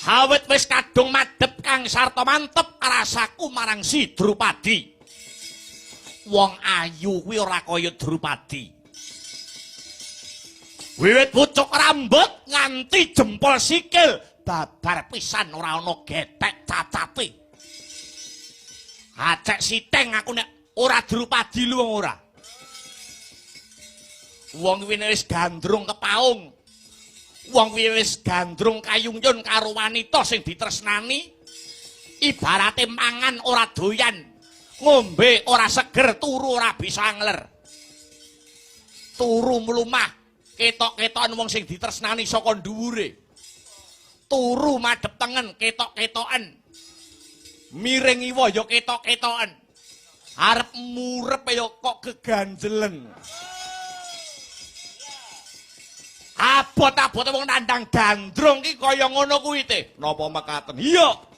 Awit wis kadung madhep kang sarta mantep rasaku marang si Drupadi. Wong ayu kuwi ora kaya Drupadi. Wiwit pucuk rambut nganti jempol sikil babar pisan ora ana getek cacate. Acek siteng aku nek ora Drupadi lu wong ora. Wong kuwi wis gandrung kepaung. Wong kuwi wis gandrung kayungyun karo wanita sing ditresnani. Ibarate mangan ora doyan, ngombe ora seger, turu ora bisa ngler. Turu mlumah, ketok-ketokan wong sing ditresnani saka dhuwure. Turu madhep tengen, ketok-ketokan. Miring iwa ya ketok-ketokan. Arep murep ya kok keganjelen. Abot-abote wong nandang gandrung ki kaya ngono kuwi te. Napa mekaten? Iya.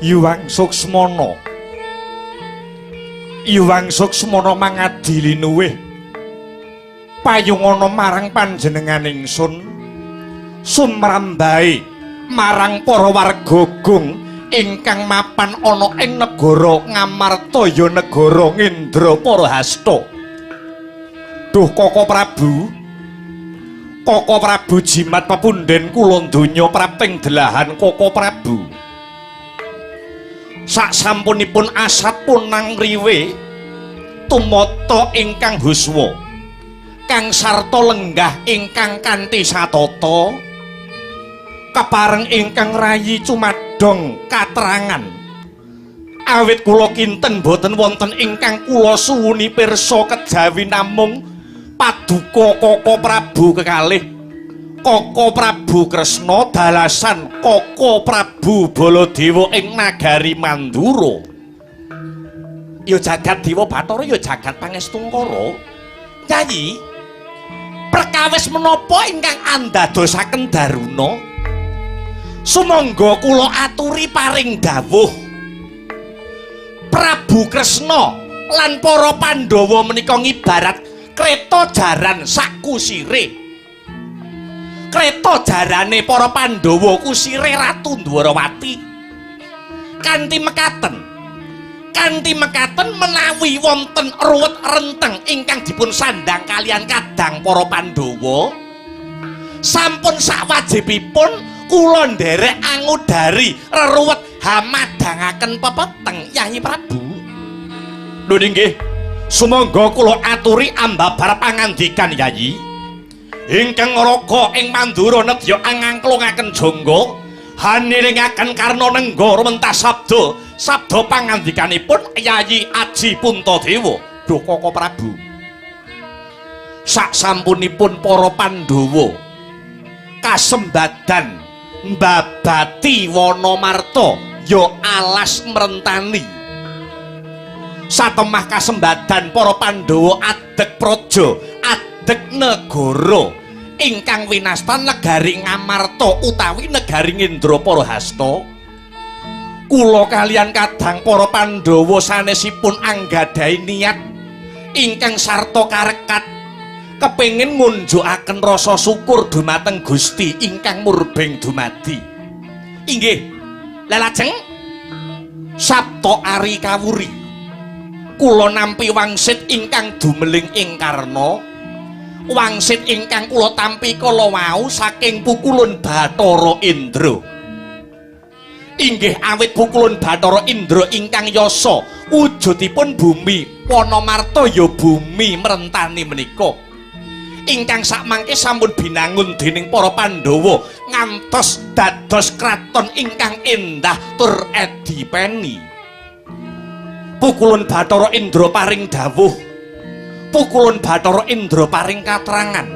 Yuwang Suksmana. Yuwang Suksmana mangadili nuwih payungana marang panjenengan ingsun sumrambahe marang para warga gung ingkang mapan ana ing negara Ngamarta ya negara Ngendraparahasta. Duh Koko Prabu, Koko Prabu jimat pepunden kula donya prapting delahan Koko Prabu. Sak sampunipun asat punang riwe tumata ingkang huswa kang sarta lenggah ingkang kanthi satata kepareng ingkang rayi cumadong katrangan awit kula kinten boten wonten ingkang kula suwuni pirsa kejawi namung paduka Koko Prabu kekalih Koko Prabu Kresna dalasan Koko Prabu Baladewa ing nagari Mandura. Ya jagat Dewa Bathara ya jagat Pangestungkara. Yayi, perkawis menapa ingkang andadosaken Daruna? Sumangga kula aturi paring dawuh. Prabu Kresna lan para Pandhawa menika ngibarat kreta jaran sakusire. Kreta jarane para Pandhawa kusire Ratu Dwarawati. Kanthi mekaten menawi wonten ruwet renteng ingkang dipun sandang kalian kadang para Pandhawa, sampun sakwajibipun kula nderek angudari reruwet hamadhangaken pepeteng Yayi Prabu. Lho nggih, sumangga kula aturi ambabar pangandikan Yayi. Ingkang raga ing Mandura nedya angangklungaken jangga hanilingaken karna nengga rumentas sabda sabda pangandikanipun Yayi Aji Puntadewa. Duh Koko Prabu, sak sampunipun para Pandhawa kasembadan mbabati Wanamarta ya alas mrentani, satemah kasembadan para Pandhawa adeg praja adeg negara ingkang winastan negari Ngamarta utawi negari Ngendraparahasta, kula kalian kadang para Pandhawa sanesipun anggadhahi niat ingkang sarta karekat kepengin ngunjukaken rasa syukur dumateng Gusti ingkang murbeng dumadi. Inggih, lelajeng Sabta Ari Kawuri kula nampi wangsit ingkang dumeling ing karna, wangsit ingkang kula tampi kala wau saking pukulun Bathara Indra. Inggih awit pukulun Bathara Indra ingkang yasa wujudipun bumi Wanamarta ya bumi mrentani menika ingkang sakmangke sampun binangun dening para Pandhawa ngantos dados kraton ingkang endah tur edipeni. Pukulun Bathara Indra paring dawuh, pukulun Bathara Indra paring katrangan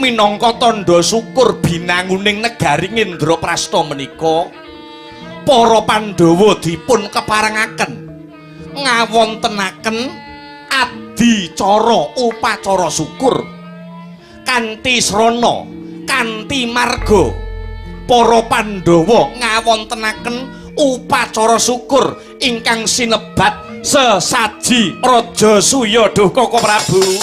Minangka tandha syukur binanguning negari Indraprasta menika, para Pandhawa dipun keparengaken ngawontenaken adicara upacara syukur kanthi srana kanthi marga. Para Pandhawa ngawontenaken upacara syukur ingkang sinebat sesaji Rajasuya. Duh Koko Prabu.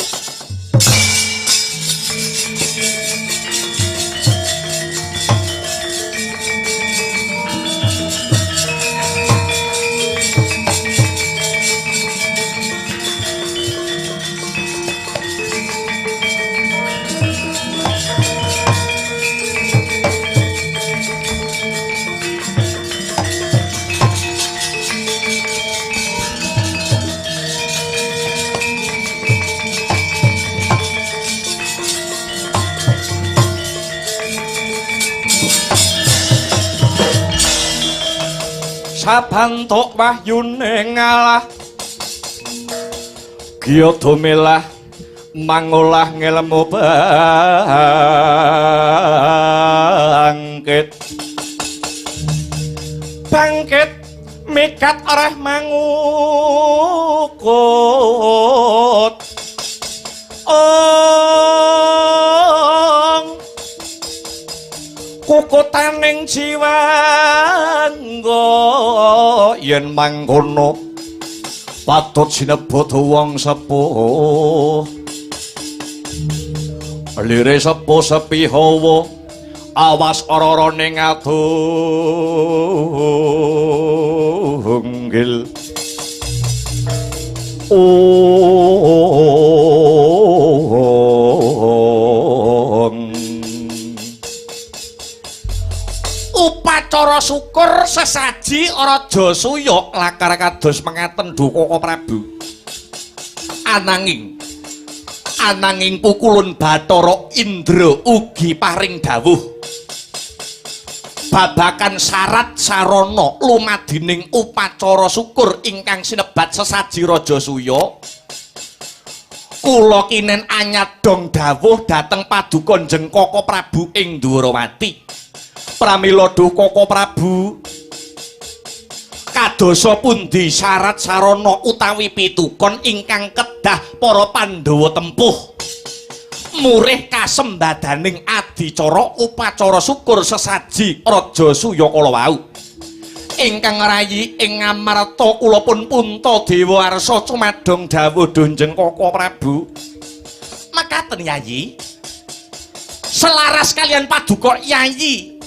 Sabantuk wahyune ngalah giya domelah mangolah ngelmu bangkit bangkit mikat arah mangukut ong kukutaning jiwangga yen mangkono patut sinebut wong sepuh lire sepuh sepi hawa awas ora-ora ning adunggil. Upacara syukur sesaji Rajasuya lakar kados mengaten Duh Koko Prabu. Ananging pukulun Bathara Indra ugi paring dawuh babakan syarat sarana lumadining upacara syukur ingkang sinebat sesaji Rajasuya. Kula kinen anyadong dawuh dhateng paduka Njeng Koko Prabu ing Dwarawati. Pramila Duh Koko Prabu, kadosa pundi syarat sarana utawi pitukon ingkang kedah para Pandhawa tempuh murih kasembadaning adicara upacara syukur sesaji Rajasuya kala wau ingkang ngrayi ing Ngamarta kula pun Puntadewa arsa cumadong dawuh Dunjeng Koko Prabu. Mekaten Yayi, selaras kalian paduka Yayi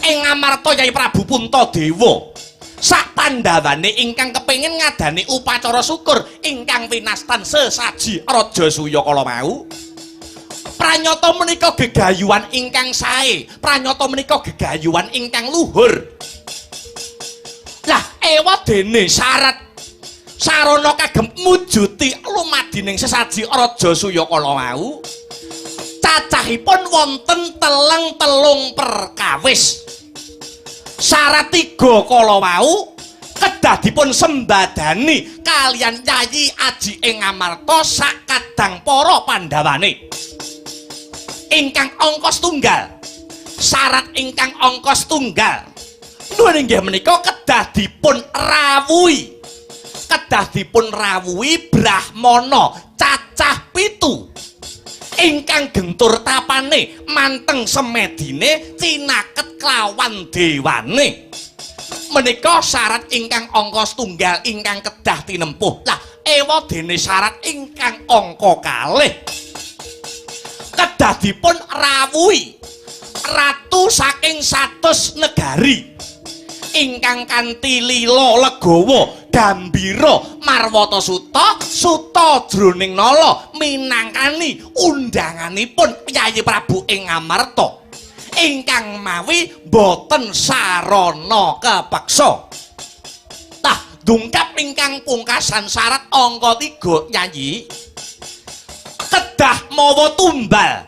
ing Ngamarta Yayi Prabu Puntadewa sak pandhawane ingkang kepengin ngadani upacara syukur ingkang winastan sesaji Rajasuya kala wau. Pranyata menika gegayuhan ingkang sae, pranyata menika gegayuhan ingkang luhur. Lah ewadene syarat sarana kagem mujuti lumadining sesaji Rajasuya kala wau cacahipun wonten teleng-telung perkawis. Syarat tiga kala wau kedah dipun sembadani kalian Yayi Aji ing Ngamarta sakadang para pandhawane. Ingkang angka setunggal, syarat ingkang angka setunggal nuwun inggih menika kedah dipun rawuhi, kedah dipun rawuhi brahmana cacah 7 ingkang gentur tapane manteng semedine cinaket klawan dewane. Menika syarat ingkang angka setunggal ingkang kedah tinempuh. Lah ewadene syarat ingkang angka kalih kedah dipun rawuhi ratu saking 100 negari ingkang kanthi lila legawa gambira marwata suta suta jroning nala minangkani undanganipun Yayi Prabu ing Ngamarta ingkang mawi boten sarana kepeksa. Tah dungkap ingkang pungkasan syarat angka 3 Yayi kedah mawa tumbal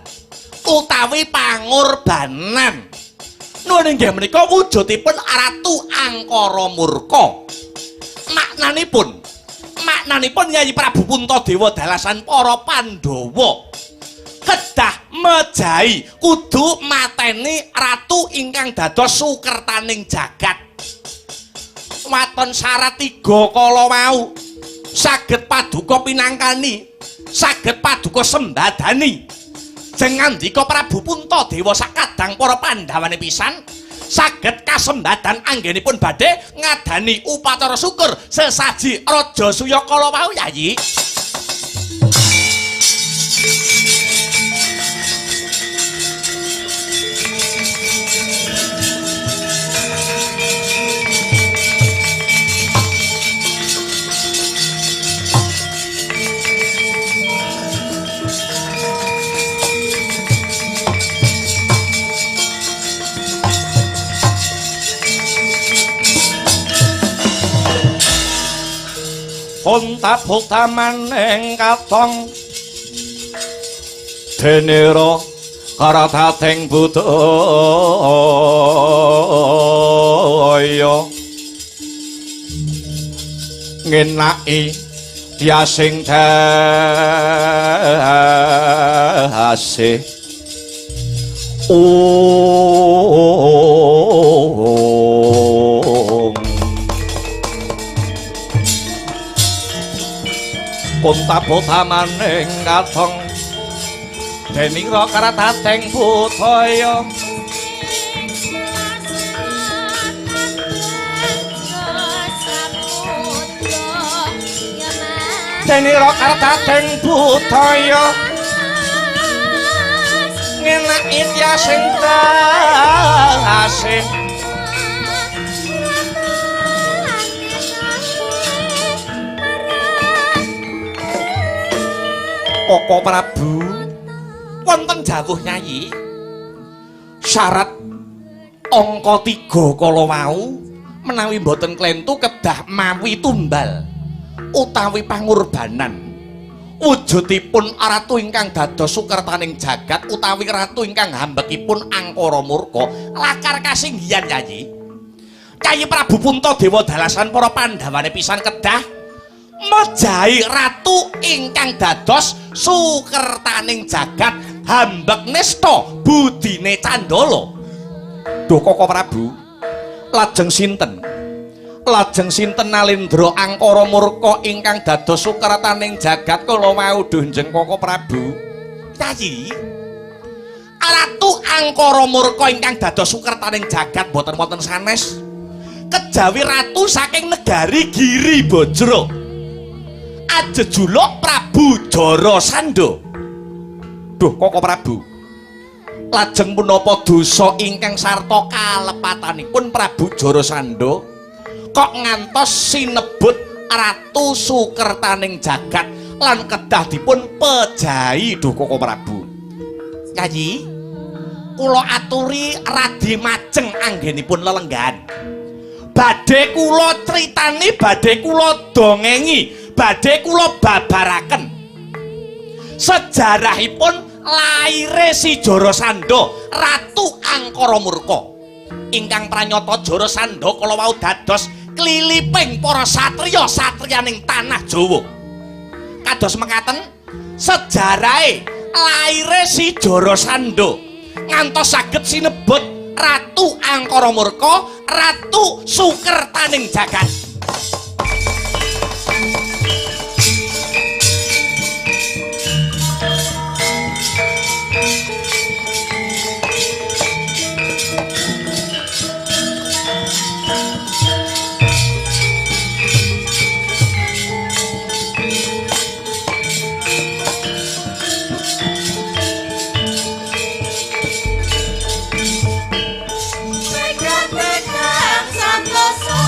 utawi pangorbanan. Nuwun inggih menika wujudipun Ratu Angkara Murka. Maknanipun Yayi Prabu Puntadewa dalasan para Pandhawa Kedah mejahi kudu mateni ratu ingkang dados sukertaning jagat. Waton syarat tiga kala wau saged paduka pinangkani, saged paduka sembadani. Jeng ngandika Prabu Puntadewa sakadang para Pandhawane pisan saged kasembadan anggenipun badhe ngadani upacara syukur sesaji Raja Suya kala wau Yayi. Honta-honta maning katong denira karatating budaya ngenaki diasing dase Punta-punta maning katong denira karatating budaya denira karatating budaya ngenaki tiasing dase. Koko Prabu wonten jawuh Nyai, syarat angka 3 kala wau menawi mboten klentu kedah mawi tumbal utawi pangurbanan wujudipun ratu ingkang dados sukertaning jagat utawi ratu ingkang hambekipun angkara murka lakar kasinggihan Nyai. Kyai Prabu Puntadewa dalasan para Pandhawane pisan kedah mejahi ratu ingkang dados sukertaning jagat hambek nista budine candala. Duh Koko Prabu, lajeng sinten? Lajeng sinten Nalendra angkara murka ingkang dados sukertaning jagat kala wau duh njeng Koko Prabu? Kyai, ratu angkara murka ingkang dados sukertaning jagat boten wonten sanes kejawi ratu saking negari Giri Bajra ajejuluk Prabu Jarasandha. Duh Koko Prabu, lajeng punapa dosa ingkang sarta kalepatanipun Prabu Jarasandha kok ngantos sinebut ratu sukertaning jagat lan kedah dipun pejahi? Duh Koko Prabu. Kyai, kula aturi radi majeng anggenipun lelenggahan. Badhe kula critani, badhe kula dongengi, badhe kula babaraken sejarahipun laire si Jarasandha ratu angkara murka ingkang pranyata Jarasandha kala wau dados kliliping para satriya satriyaning tanah Jawa. Kados mekaten sejarahe laire si Jarasandha ngantos saged sinebut ratu angkara murka, ratu sukertaning jagat. Santosa.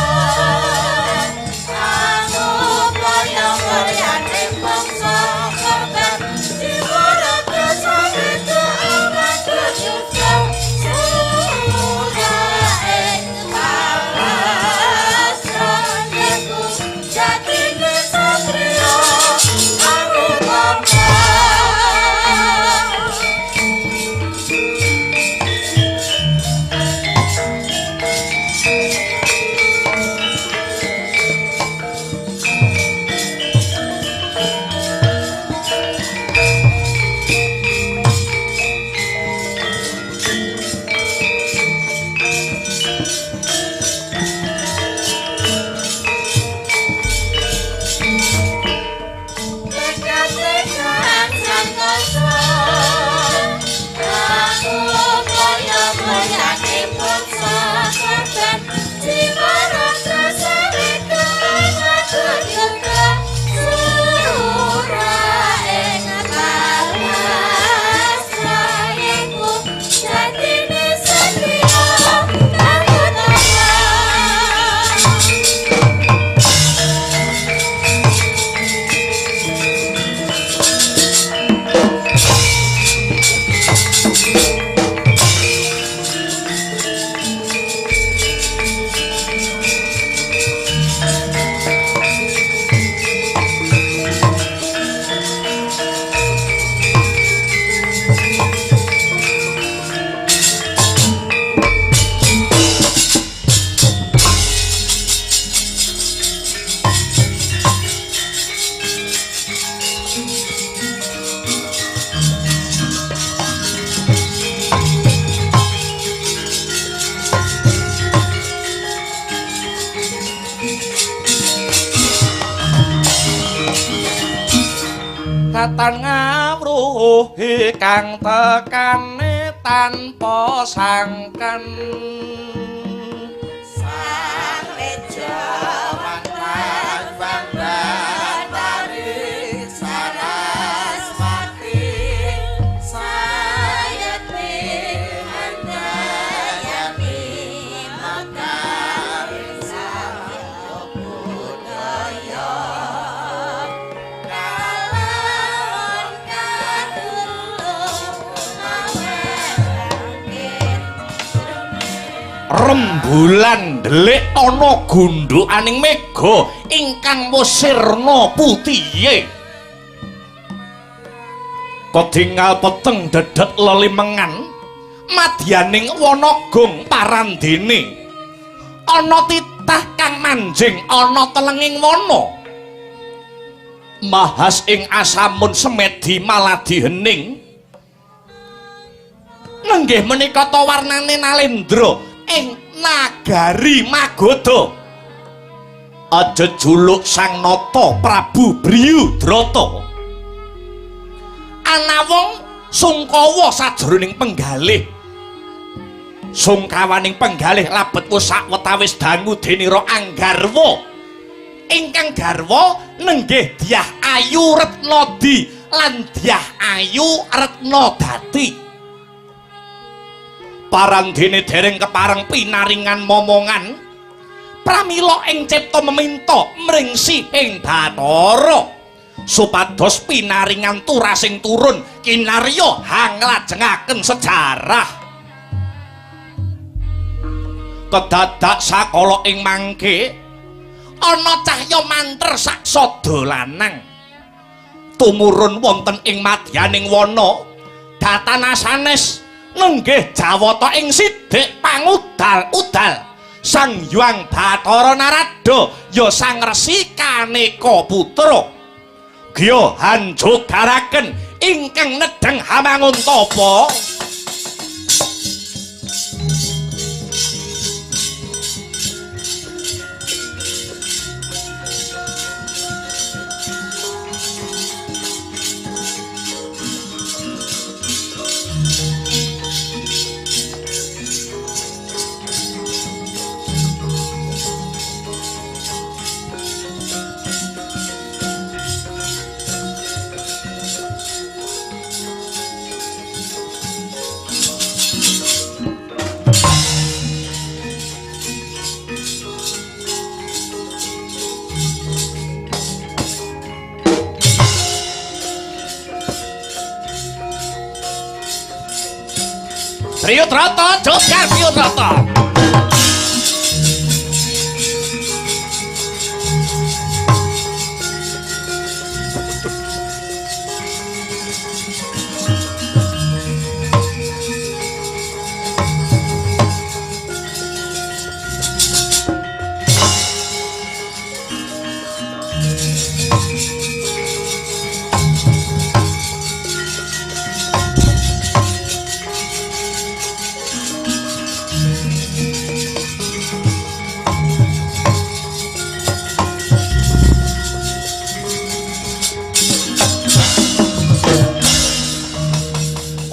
Datan ngawruhi kang tekane tanpa sangkan. Sang Lejawan Batari Saraswati Sayati Handayani Mekar Samya Budaya Kalon kadulung maweh. Rembulan ndelik ana gundhukaning mega ingkang wis sirna putihe. Kedingal peteng dedhet lelimengan madyaning wana gong parandene. Ana titah kang manjing ana telenging wana. Mahas ing asamun semedi maladi hening. Nenggih menika ta warnane Nalendra ing nagari Magadha. Aja juluk Sang Nata Prabu Briyudrata. Anawong sungkawa sajroning penggalih. Sungkawaning penggalih labet wis sawetawis dangu denira Anggarwa. Ingkang garwa nenggih Dyah Ayu Retnadi lan Dyah Ayu Retnadati. Parandene dereng kepareng pinaringan momongan, pramila ing cipta meminta mringsi ing Bathara supados pinaringan turasing turun kinarya hanglajengaken sejarah. Kedadak sakala ing mangke ana cahya manter saksada lanang tumurun wonten ing madyaning wana datana sanes nenggih jawata ing sidik pangudal-udal Sang Hyang Bathara Narada ya Sang Resi Kaneka Putra Gya hanjogaraken ingkang nedheng hamanguntapa. Briyudrata, jogar Briyudrata.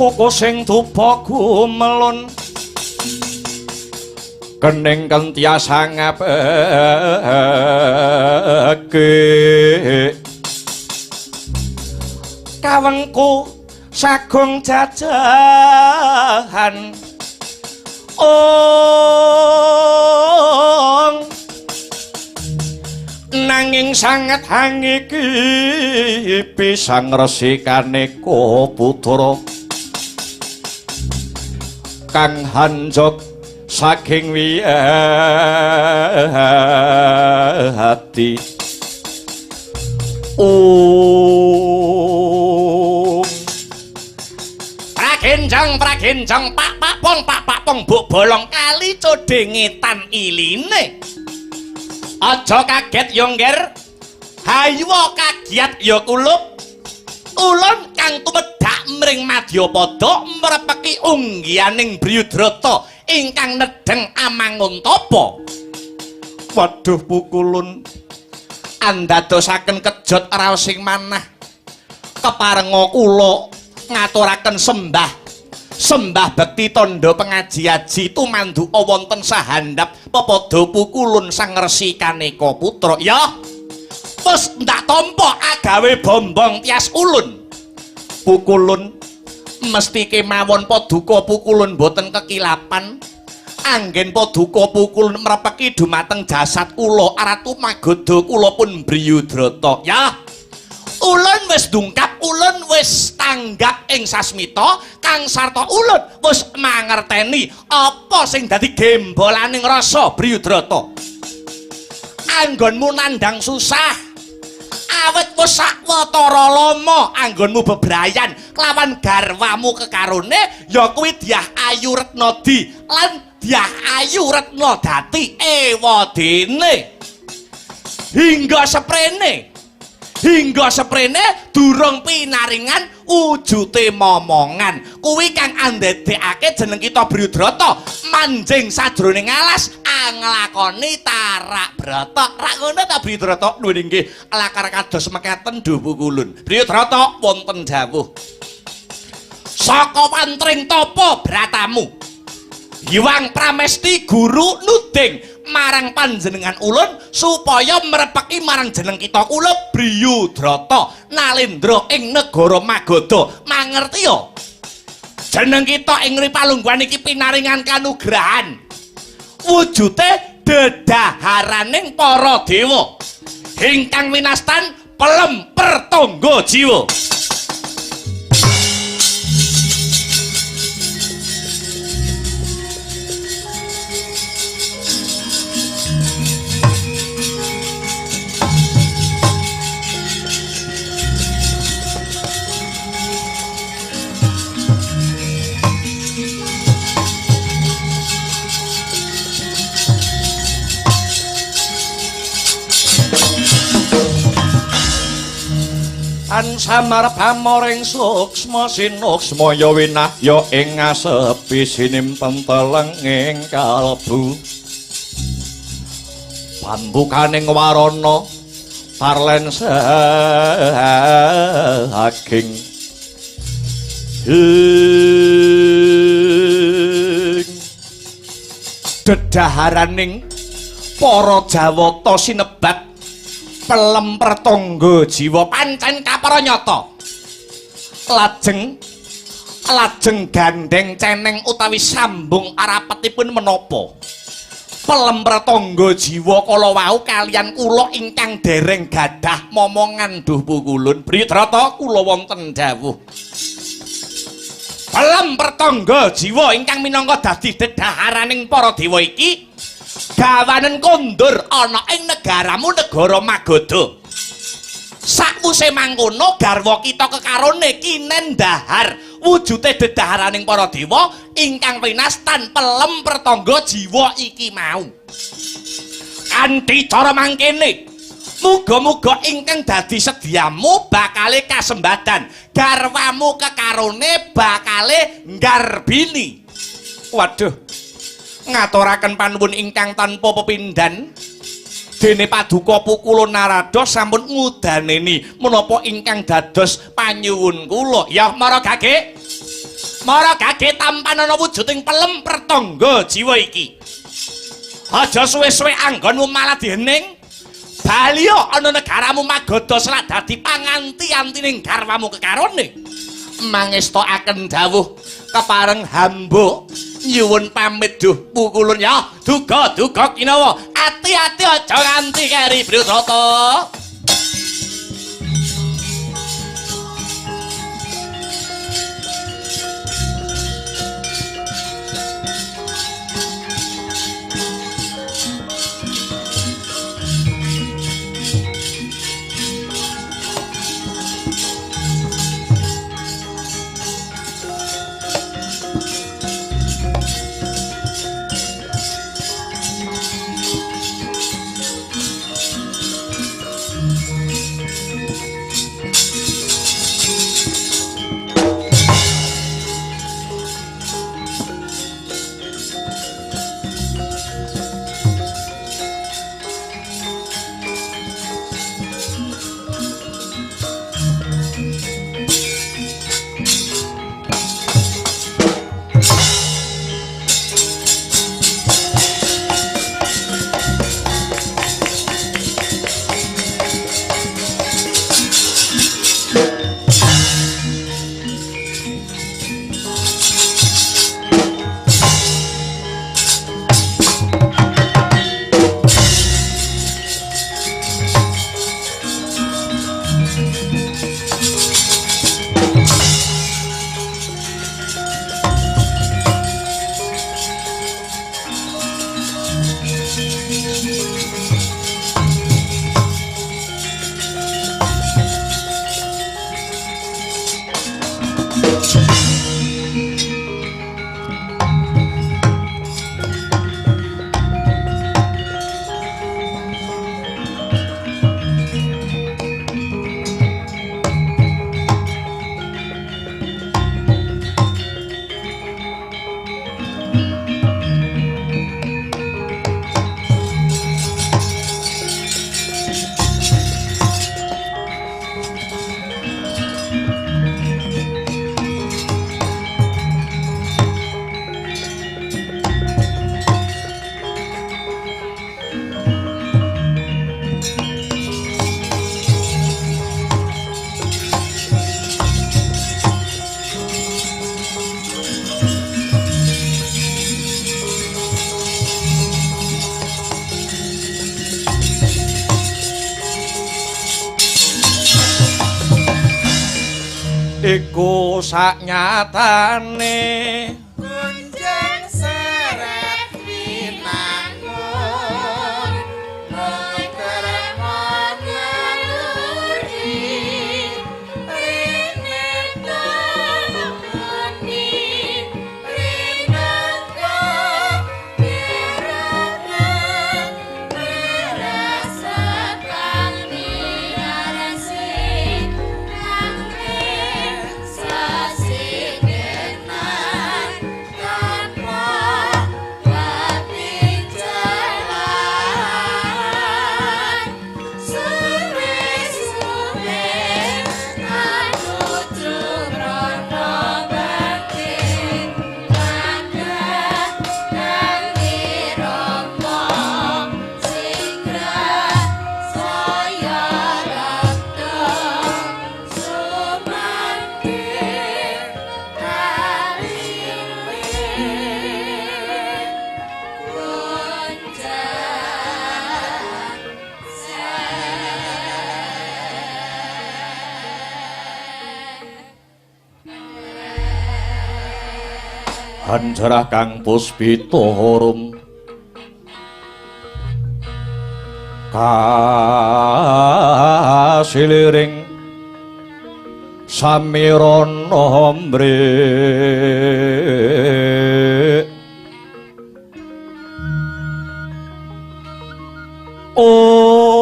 Koko sing dupa gumelun kening kentiasa ngapeke kawengku sagung jajahan ong nanging sanget hangiki pisang Resi Kaneka Putra kang hanjog saking wiyati. Om pragenjang pragenjang pak pak pong pak pak pong buk bolong kali codhe ngetan iline. Aja kaget yo ngger, hayuwa kagiat yo kulup. Ulun kang tumedhak mring madyapada mrepeki unggihaning Briyudrata ingkang nedheng amanguntapa. Waduh pukulun andadosaken kejot raosing manah. Keparenga kula ngaturaken sembah sembah bekti tandha pengaji-aji tumanduka wonten sahandap pepadha pukulun Sang Resi Kaneka Putra. Ya. Wis ndak tampa agawe bombong tias ulun. Pukulun mesti kemawon paduka pukulun boten kekilapan. Anggen paduka pukulun mrepeki dumateng jasad kula Ratu Magadha kula pun Briyudrata. Ya. Ulun wis dungkap, ulun wis tanggap ing sasmita, kang sarta ulun wis mangerteni apa sing dadi gembolaning rasa Briyudrata. Anggonmu nandhang susah, awit wis sawetara lama anggonmu bebrayan kelawan garwamu kekarone ya kuwi Dyah Ayu Retnadi lan Dyah Ayu Retnadati ewadene. Hingga seprene durung pinaringan wujute momongan kuwi kang andadekake jeneng kita Briyudrata manjing sajroning alas anglakoni tarak brata. Rak ngono ta Briyudrata? Nuwun inggih lakar kados mekaten duh pukulun. Briyudrata wonten dawuh saka wantring tapa bratamu Hyang Pramesti guru nuding marang panjenengan ulun supaya mrepeki marang jeneng kita kula Briyudrata nalendra ing negara Magadha. Mangertiya? Jeneng kita ing palungguhan iki pinaringan kanugrahan wujute dedaharaning para dewa ingkang winastan pelem pertangga jiwa. Samar pamoring suksma sinuksma ya winahya ing ngasepi sinimpen telenging kalbu pambukaning warana tarlen saking ing dedaharaning para Jawata sinebat pelem pertangga jiwa pancen kapara nyata. Lajeng lajeng gandeng ceneng utawi sambung arapetipun menapa pelem pertangga jiwa kala wau kalian kula ingkang dereng gadah momongan duh pukulun. Briyudrata kula wonten dawuh pelem pertangga jiwa ingkang minangka dadi dedaharaning para dewa iki gawanen kondur ana ing negaramu negara Magadha. Sakwuse mangkono garwa kita kekarone kinen dahar wujute dedaharaning para dewa ingkang winastan pelem pertangga jiwa iki mau. Kanthi cara mangkene muga-muga ingkang dadi sediamu bakale kasembadan, garwamu kekarone bakale nggarbini. Waduh, ngaturaken panuwun ingkang tanpa pepindhan dene paduka Pukulun Narada sampun ngudaneni menapa ingkang dados panyuwun kula. Ya mara gage, mara gage tampanana wujuding pelem pertangga jiwa iki. Aja suwe-suwe anggonmu malah dihening. Baliya ana negaramu Magadha selak dadi panganti-antining garwamu kekarone. Mangestokaken dawuh kepareng hamba nyuwun pamit duh Pukulun. Ya duga duga kinawa ati-ati aja nganti keri Briyudrata. Iku saknyatane Kunjeng seret winangun mung naluri rene tumuni rinangka pirangan merasakan niarsi kang sasigenan tanpa kapijalan suwe-suwe anuju brana bakti madhah kang dirama sigra saya rekta sumandhing kaliwir kunjang Hanjarah kang puspita harum kasiliring samirana mrik ong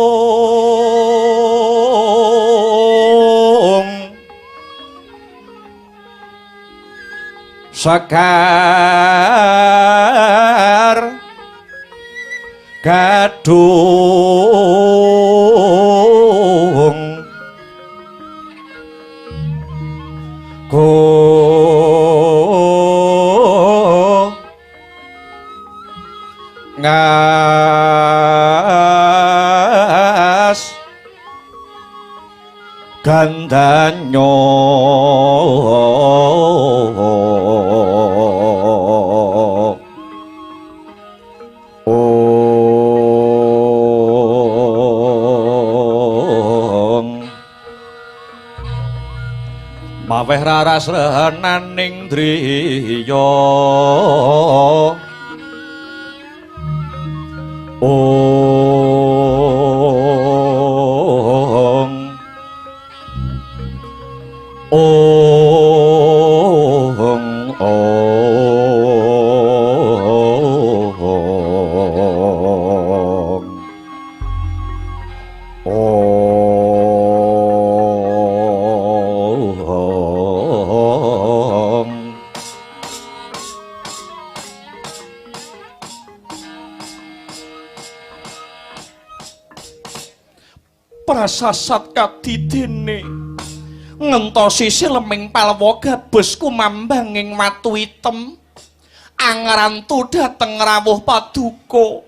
sekar gadung go ngas gandanyo ong maweh raras renaning driya ong ong ong ong prasasat kadidene ngentosi sileming palwa gabus kumambang ing watu item angrantu dhateng rawuh paduka.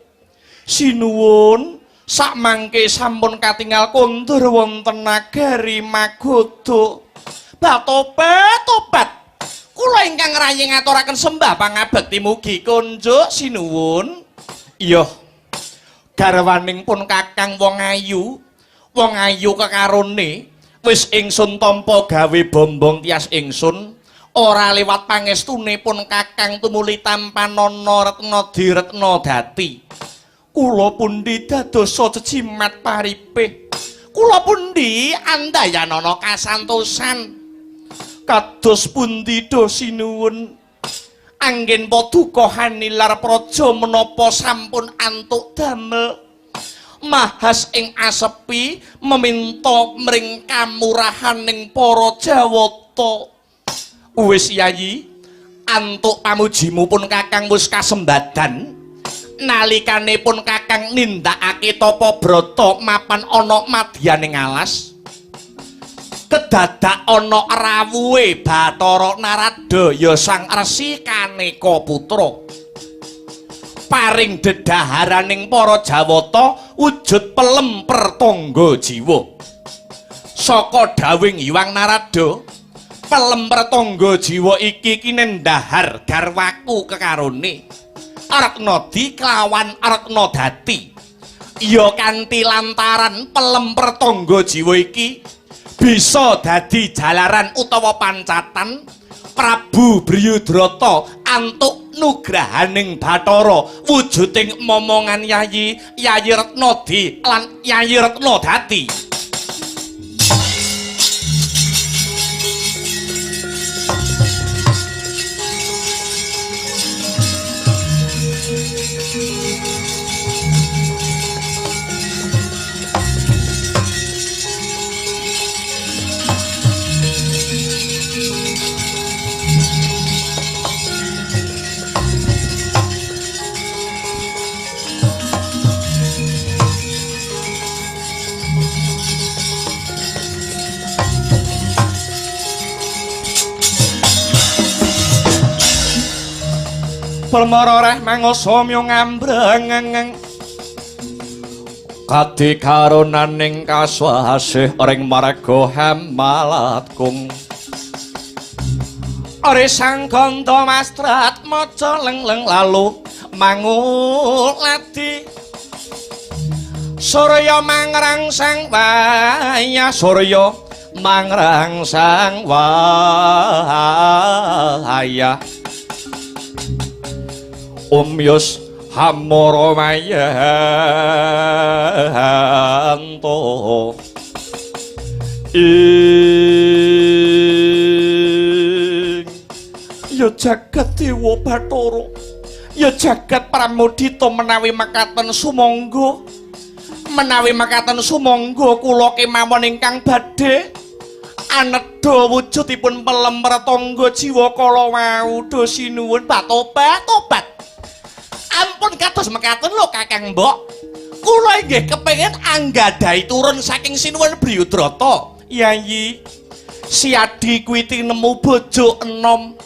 Sinuwun sakmangke sampun katingal kondur wonten nagari Magoda. Batobat tobat kula ingkang rayi ngaturaken sembah pangabekti mugi kunjuk sinuwun. Iya garwaning pun kakang wong ayu, wong ayu kekarone wis ingsun tampa gawe bombong tias ingsun ora liwat pangestune pun kakang tumuli tampanana retna diretna dati. Kula pundi dadosa jejimat paripih, kula pundi andayanana kasantosan kados pundi do sinuwun anggen paduka hanilar praja menapa sampun antuk damel mahas ing asepi meminta mring kamurahaning para Jawata. Wis yayi antuk pamujimu pun kakang wis kasembadan nalikane pun kakang nindakake tapa brata mapan ana madyaning alas kedadak ana rawuhe Bathara Narada ya Sang Resi Kaneka Putra paring dedaharaning para Jawata wujud pelem pertangga jiwa. Saka dawuhing Hyang Narada, pelem pertangga jiwa iki kinendhahar garwaku kekarone Retnadi kelawan Retnadati. Ya kanthi lantaran pelem pertangga jiwa iki Bisa dadi jalaran utawa pancatan Prabu Briyudrata antuk nugrahaning Bathara wujuding momongan Yayi, Yayi Retnadi lan Yayi Retnadati. Permara reh mangoso myo ngambrengeng kadi karunaning kaswasih ring marga Hamalatkum. Ore sang ganda mastrat maca lengleng lalu manguladi Surya mangrangsang wayah, surya mangrangsang wayah. Umyus hamara mayanto ing ya jagat dewa Bathara, ya jagat pramudita menawi mekaten sumangga, menawi mekaten sumangga kula kemawon ingkang badhe anedha wujudipun pelem pratangga jiwa kala wau. Do sinuwun patobat tobat. Ampun kados mekaten lho Kakang Mbok. Kula inggih kepengin anggadhahi turun saking Sinuwun Briyudrata. Yayi, Siadi kuwi tinemu bojo enom.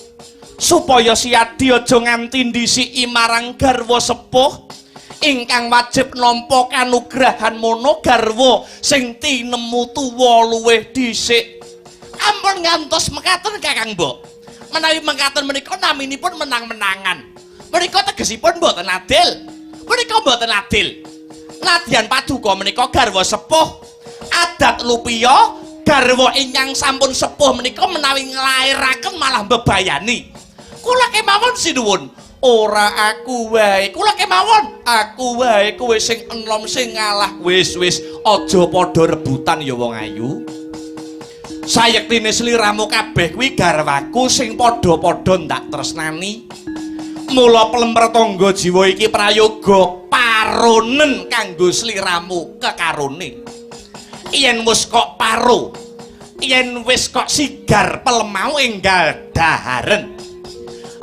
Supaya Siadi aja nganti ndhisiki marang garwa sepuh ingkang wajib nampa kanugrahan mono garwa sing tinemu tuwa luwih dhisik. Ampun ngantos mekaten Kakang Mbok. Menawi mekaten menika naminipun menang-menangan. Menika tegesipun mboten adil. Menika mboten adil. Nadyan paduka menika garwa sepuh. Adat lupiya garwa ingkang sampun sepuh menika menawi nglairaken malah mbebayani. Kula kemawon sinuwun, ora aku wae. Kula kemawon, aku wae kowe sing enom sing ngalah. Wis wis aja padha rebutan ya wong ayu. Sayektine sliramu kabeh kuwi garwaku sing padha-padha ndak tresnani. Mula pelem pratangga jiwa iki prayoga paronen kanggo sliramu kekarone. Yen wis kok paro, yen wis kok sigar pelem mau enggal daharen.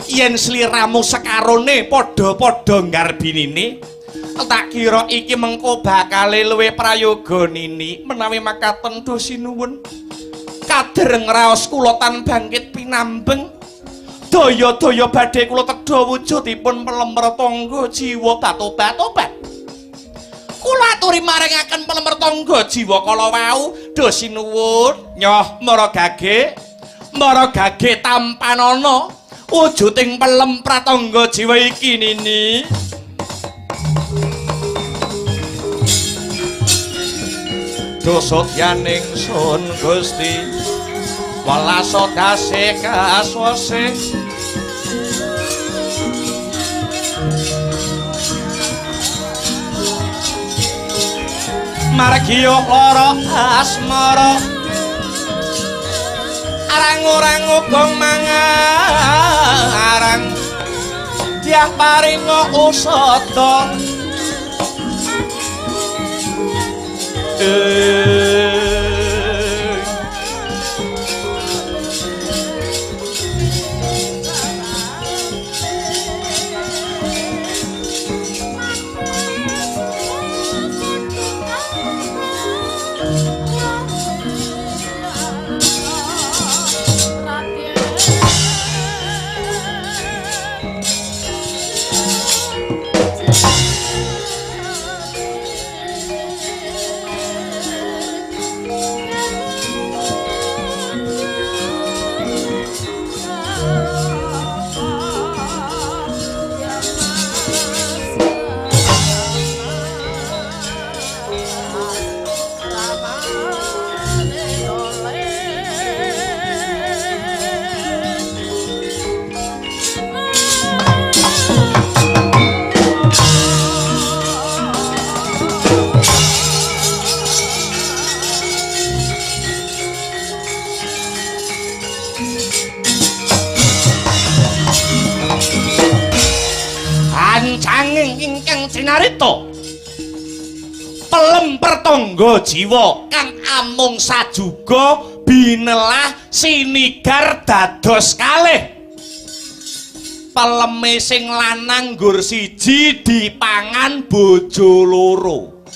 Yen sliramu sekarone padha-padha nggarbinine, tak kira iki mengko bakale luwih prayoga nini. Menawi makaten do sinuwun, kadereng raos kula tan bangkit pinambeng. Daya-daya badhe kula tedha wujudipun pelem pratangga jiwa batobat-tobat. Kula aturi maringaken pelem pratangga jiwa kala wau. Do sinuwun, nyoh mara gage, mara gage tampanana wujuding pelem pratangga jiwa iki nini. Dosotyaning sun Gusti welas dase kaswase. Margiyo lara asmara arang-orang gong mangarang dyah paringa usada. Nanging ingkang cinarita pelem pertangga jiwa kang amung sajuga binelah sinigar dados kalih. Peleme sing lanang nggur siji dipangan bojo loro.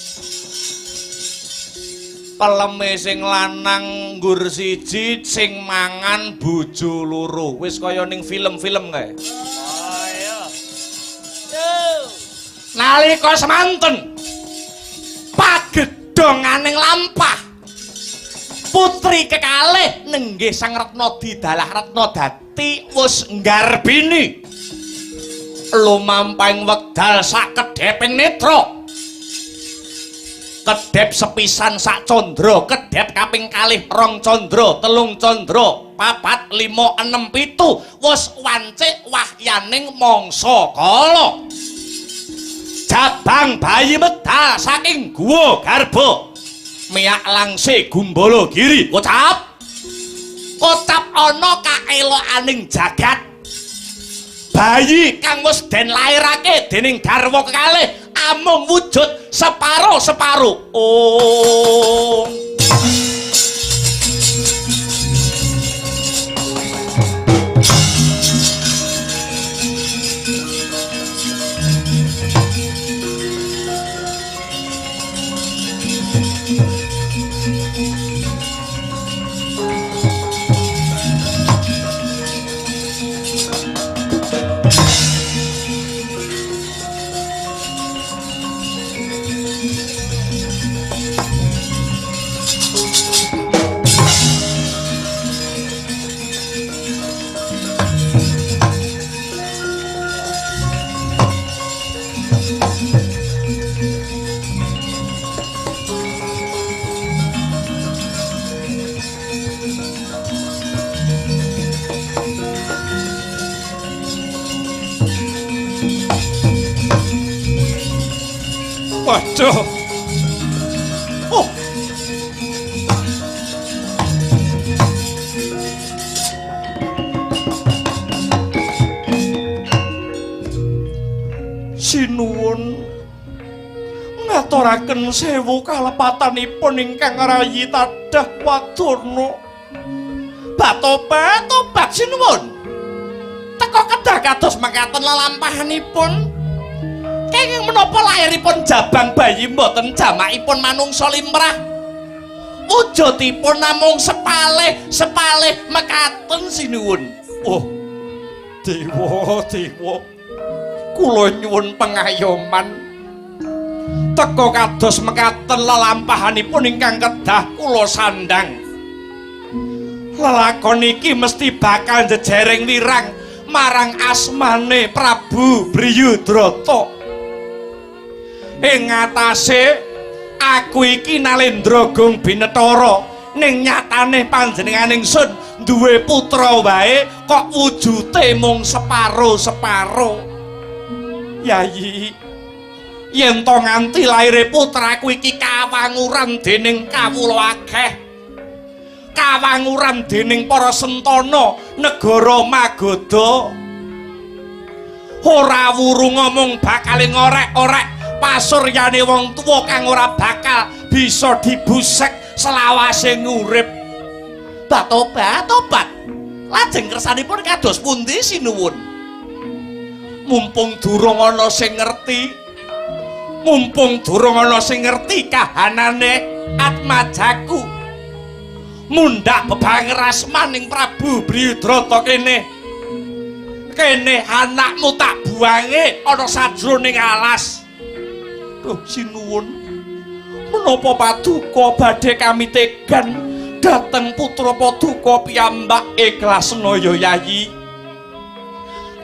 Peleme sing lanang nggur siji sing mangan bojo loro. Wis kaya ning film-film kae. Oh iya. Nalika semanten pagedhonganing lampah putri kekalih nenggih Sang Retna didalah Retna dadi wis nggarbini lumampahing wekdal sakedheping netra. Kedhep sepisan sak candra, kedhep kaping kalih rong candra, telung candra, papat, lima, enem, pitu wis wancik wahyaning mangsa kala. Jabang bayi medal saking guwa garba miyak langse gumbala giri kocap kocap ana kaelokaning jagat. Bayi kang wis den lairake dening garwa kekalih amung wujud separo-separo. Oh. Waduh. Oh. Sinuwun ngaturaken sewu kalepatanipun ingkang rayi tadah wadana. Batobat tobat sinuwun. Teka kedah kados mekaten lelampahanipun. Kenging menapa lairipun jabang bayi mboten jamakipun manungsa limrah. Wujudipun namung sepalih-sepalih mekaten sinuwun. Oh. Dewa, dewa. Kula nyuwun pengayoman. Teka kados mekaten lelampahanipun ingkang kedah kula sandhang. Lelakon iki mesti bakal njejering wirang marang asmane Prabu Briyudrata. Ing ngatasé aku iki Nalendra Gong Binetara, ning nyatane panjenengan ingsun duwe putra wae kok wujute mung separo-separo. Yayi, yen to nganti laire putraku iki kawanguran dening kawula akeh, kawanguran dening para sentana negara Magadha, ora wuru ngomong bakal ngorek-orek pasuryane wong tuwa kang ora bakal bisa dibusek selawase ngurip. Batobat tobat. Lajeng kersanipun kados pundi sinuwun? Mumpung durung ana sing ngerti, mumpung durung ana sing ngerti kahanane atmajaku, mundhak bebangrasmaning Prabu Briyudrata kene. Kene anakmu tak buange ana sajroning alas. Duh sinuwun, menapa paduka badhe kami tegan dhateng putra paduka piyambak ikhlasna ya Yayi.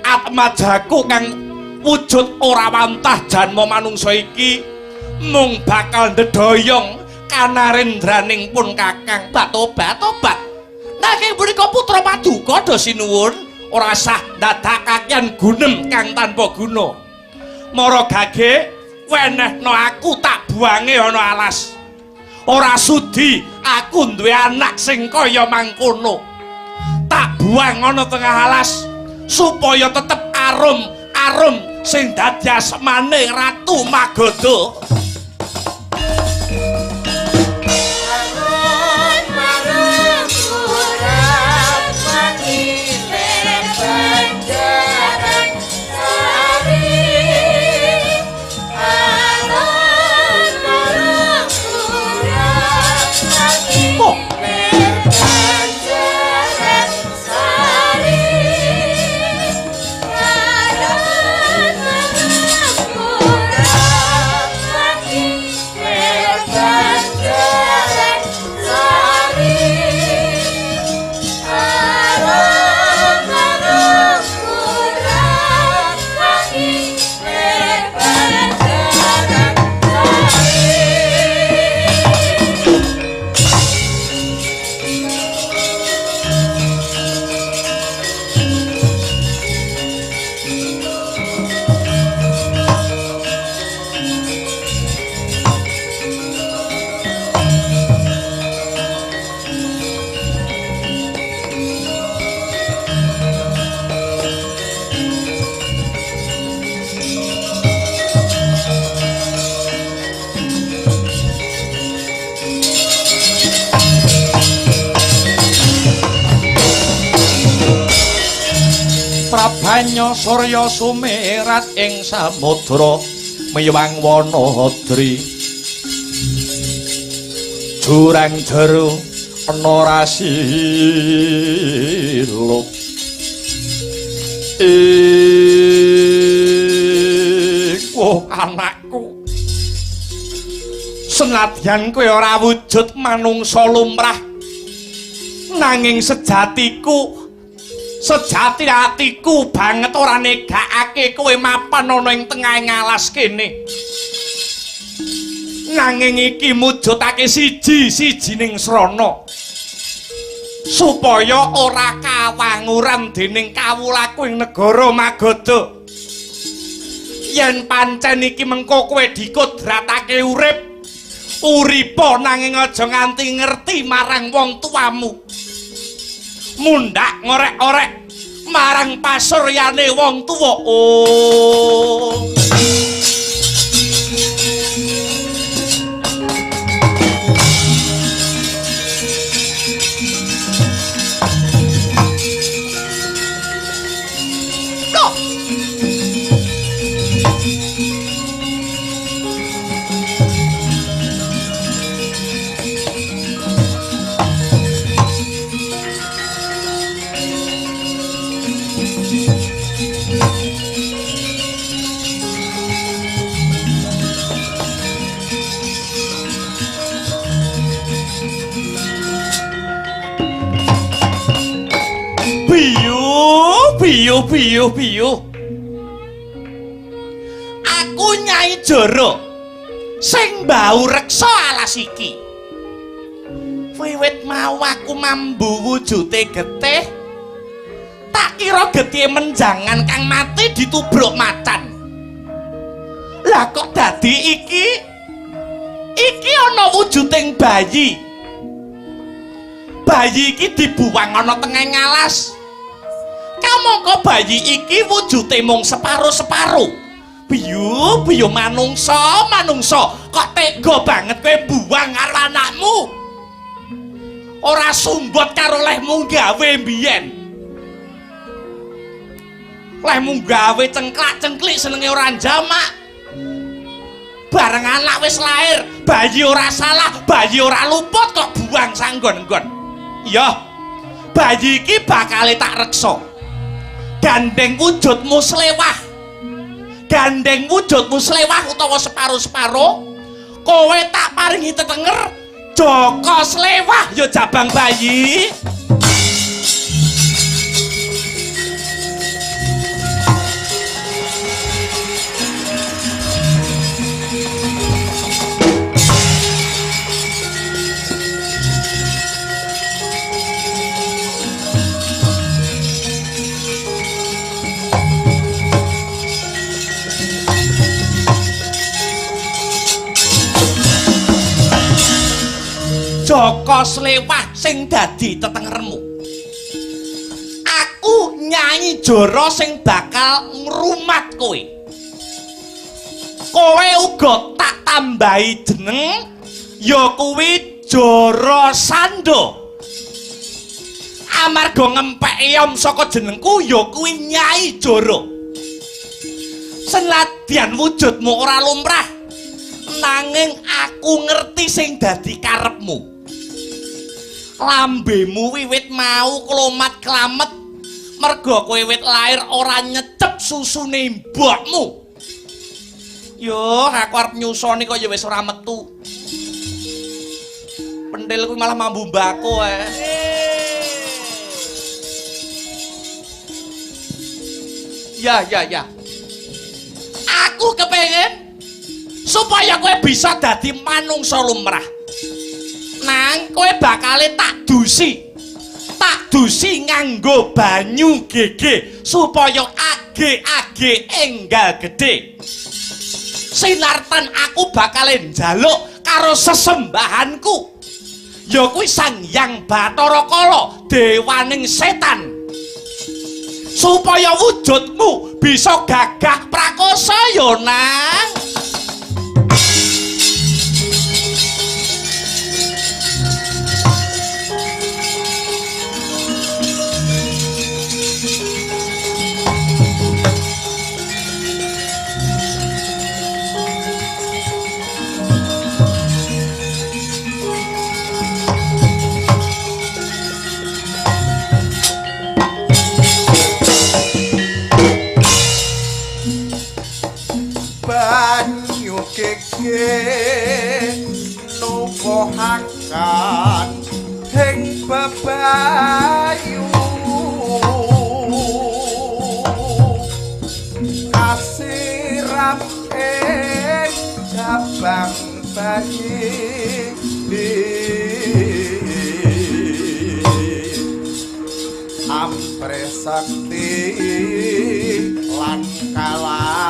Atmajaku kang wujud ora wantah janma manungsa iki mung bakal ndedhoyong kanarendraning pun Kakang. Batobat tobat. Nanging punika putra paduka do sinuwun ora sah ndadakaken gunem kang tanpa guna. Mara gage wenehno aku tak buange ana alas. Ora sudi aku duwe anak sing kaya mangkono. Tak buang ana tengah alas supaya tetep arum arum Sing dadi asmane Ratu Magadha. Prabanya surya sumirat ing samudra miwang wanadri. Jurang jero ana rasilup. Iku anakku. Senadyan kowe ora wujud manungsa lumrah, nanging sejatiku sejati atiku banget ora negakake kowe mapan ana ing tengahing alas kene. Nanging iki mujudake siji-sijining srana supaya ora kawanguran dening kawulaku ing negara Magadha. Yen pancen iki mengko kowe dikodratake urip, uripa nanging aja nganti ngerti marang wong tuamu. Mundhak ngorek-orek marang pasuryane wong tuwa. Oh. Biyu biyu biyu. Aku Nyai Jara sing mbau reksa alas iki. Wiwit mau aku mambu wujude getih, tak kira getihe menjangan kang mati ditubruk macan. Lah kok dadi iki? Iki ana wujuding bayi. Bayi iki dibuwang ana tengahing alas. Kamangka bayi iki wujude mung separo-separo. Biyu, biyu manungsa, manungsa, kok tega banget kowe buwang karo anakmu. Ora sumbot karo lehmu gawe mbiyen. Lehmu gawe cengklak-cengklik senenge ora njamak. Bareng anak wis lahir, bayi ora salah, bayi ora luput kok buang sanggon-nggon. Iya. Bayi iki bakale tak reksa. Gandeng wujudmu slewah. Gandeng wujudmu slewah utawa separo-separo, kowe tak paringi tetenger Joko Slewah ya jabang bayi. Joko Slewah sing dadi tetengermu. Aku Nyai Jara sing bakal ngrumat kowe. Kowe uga tak tambahi jeneng ya kuwi Jarasandha. Amarga ngempeki om saka jenengku ya kuwi Nyai Jara. Senadyan wujudmu ora lumrah, nanging aku ngerti sing dadi karepmu. Lambemu wiwit mau klomat-klamet merga kowe wit lair ora nyecep susune mbokmu. Yo, aku arep nyusoni kok ya wis ora metu. Pentil kuwi malah mambu mbako ae. Ya, ya, ya. Aku kepengen supaya kowe bisa dadi manungsa lumrah. Nang kowe bakale tak dusi. Tak dusi nganggo banyu gege supaya age-age enggal gedhe. Sinartan aku bakale njaluk karo sesembahanku. Ya kuwi Sang Hyang Bathara Kala, dewaning setan. Supaya wujudmu bisa gagah prakosa ya, Nang. Banyu keke nubuhakan ing bebayu kasiram ing cabang bayi ampre sakti lan kalangkung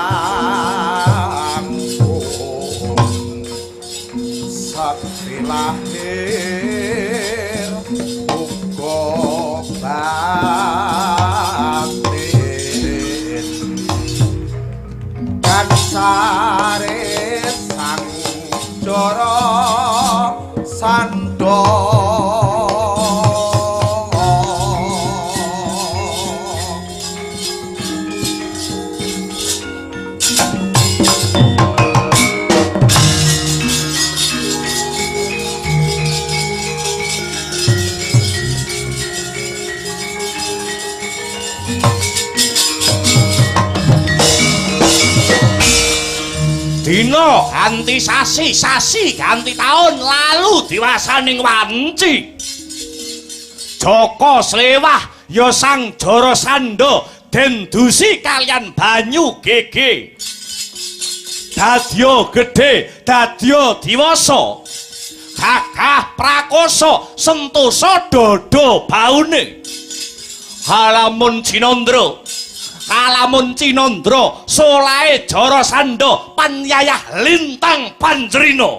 sakti lahir uga batin kancare sang Jara Sandha. Dina ganti sasi, sasi ganti taun, lalu diwasaning wanci. Jaka Slewah ya Sang Jarasandha den dusi kalian banyu gege. Dadya gedhe, dadya diwasa. Gagah prakosa, sentosa dada baune. Halamun Cinandra. Kalamun Cinandra, solahe Jarasandha, panyayah lintang panjrina.